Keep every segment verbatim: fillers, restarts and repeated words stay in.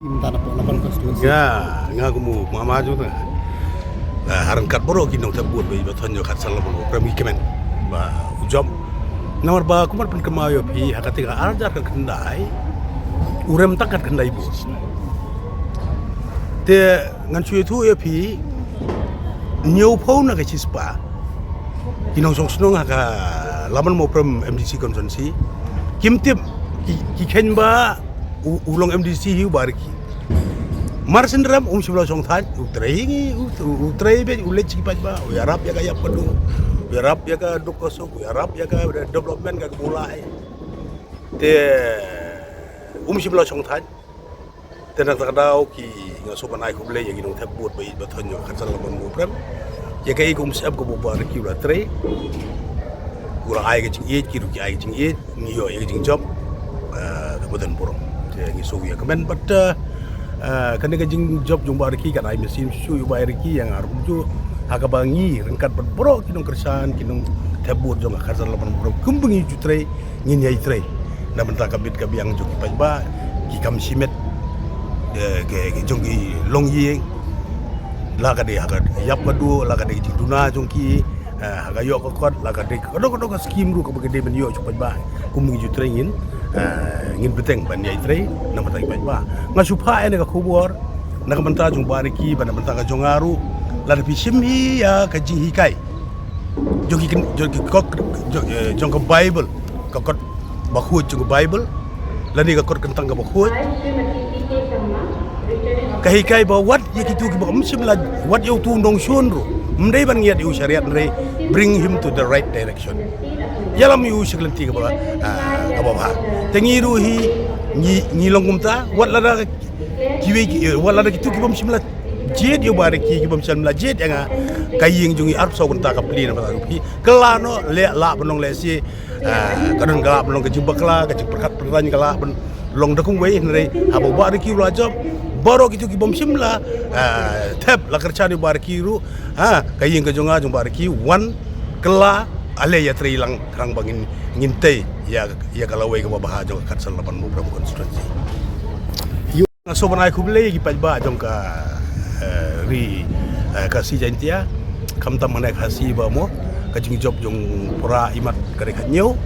Mynta na pdeng Laban constituency. Ya, nga kum u mama jong nga. Lah, ha ryngkat baroh ki nongthep vote ba ïeit ba thon jong ka Khadsan Laban Mawprem ngi kmen ba u jop. Namar ba kumba pynkynmaw ïa phi ha kata ka ar hajar khatkhyndai, u rem tang khatkhyndai vote. Te ngan shu ïathuh ïa phi, hynñiewphew na ka shispah ki nongshong shnong ha ka Laban Mawprem M D C constituency kim tip ki, ki kheiñ ba u, u long M D C hi u Bah Ricky. Mar shen rem um shym la shong thait, u trei ngi, u, u, u trei beit, u leit sha ki paidbah, u ïarap ïa ka ïap ka duh, u ïarap ïa ka duk ka suk, u ïarap ïa ka development ka kaba u la ai. Te um shym la shong thait. Te na kata ka daw ki, nga sngewbha ban ai khublei ïa ki nongthep vote ba ïeit ba thon jong ka Khadsan Laban Mawprem. Ïa kaei ka umsyep kaba u Bah Ricky u la trei, u la ai ka jingïeit, ki ruh ki ai ka jingïeit, ngi ïoh ïa ka jingjop, eh, kaba don burom. Te ngi shu ïa kmen bad, eh, kane ka jingjop jong u Bah Ricky kan ai mynsiem shuh shuh ïa u Bah Ricky, ïa nga ruh kumjuh, ha kaba ngi ryngkat bad baroh ki nongkyrshan, ki nongthep vote jong ka Khadsan Laban Mawprem, kumba ngi ju trei, ngin ïai trei na bynta ka bit ka biang jong ki paidbah, ki kam shimet, eh, ki, ki jong ki longïing, la ka dei ha ka ïap ka duh, la ka dei ka jingduna jong ki, eh, ha ka ïoh ka kot, la ka dei ka dei ka dei ka skim ruh kaba ka dei ban ïoh sha u paidbah. Kum ngi ju trei ngin, eh, ngin bteng ban ïai trei na bynta ki paidbah. Nga shu phah ïa kane ka khubor na ka bynta jong u Bah Ricky bad na bynta ka jong nga ruh, lada phi shim hi ïa ka jinghikai jong ki kyn-, jong ki kot, jong, eh, jong ka Bible, ka kot bakhuid jong ka Bible, lane ka kot kyntang ka bakhuid. Ka hikai ba wat ïa kitu kiba ym shym la, wat ïa utu u nongshun ruh, ym dei ban ngiat ïa u shariat, hynrei bring him to the right direction. Ïalam ïa u sha ka lynti kaba, ah, kaba bha. Te ngi ruh hi, ngi, ngi long kumta, wat lada kiwei ki, eh, wat lada kitu ki bym shym la jied ïa u Bah Ricky, ki bym shym la jied ïa nga, ka ïing jong ngi arphew saw kynta ka plie na bynta ruh phi. Kylla noh, leh lah ban long lehse, ah, ka don ka lah ban long ka jingbakla, ka jingpyrkhat pyrshah ka lah ban long da kumwei, hynrei haba u Bah Ricky u la jop, baroh kitu ki bym shym la, ah, thep la kyrshan ïa u Bah Ricky ruh, ha, ka ïing ka jong nga jong u Bah Ricky, wan kylla, ale ïatrei lang khnang ba ngin, ngin tei ïa, ïa ka lawei kaba bha jong ka Khadsan Laban Mawprem constituency. Nga sngewbha ban ai khublei ïa ki paidbah jong ka, eh, ri, eh, Khasi Jaintia, khamtam hangne Khasi ba mo, ka jingjop jong para imat ka ri ka hynñiew.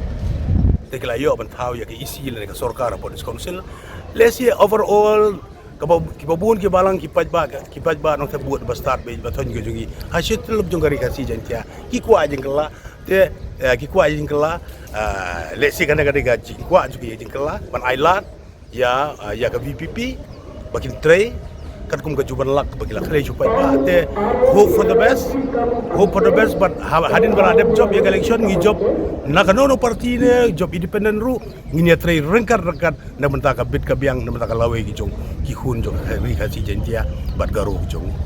Te ki la ïoh ban thaw ïa ka E C lane ka sorkar hapoh District Council. Lehse overall kaba, kiba bun ki balang ki paidbah, ki paidbah nongthep vote ba stad ba ïeit ba thon ka jong ngi ha shi tylli jong ka ri Khasi Jaintia ki kwah jingkylla. Te, eh, ki kwah jingkylla, eh, lehse kane ka dei ka jingkwah jong ki jingkylla ban ai lad ïa, ah, ïa ka V P P ba kin trei katkum ka juh ban lak ba ki la khlei shu paidbah. Te hope for the best, hope for the best, but ha-, hadien ba la dep jop ïa ka election ngi jop na kano kano party ne jop independent ruh, ngin ïatrei ryngkat ryngkat na bynta ka bit ka biang, na bynta ka lawei ki jong ki khun jong ka ri Khasi Jaintia bad Garo ki jong ngi.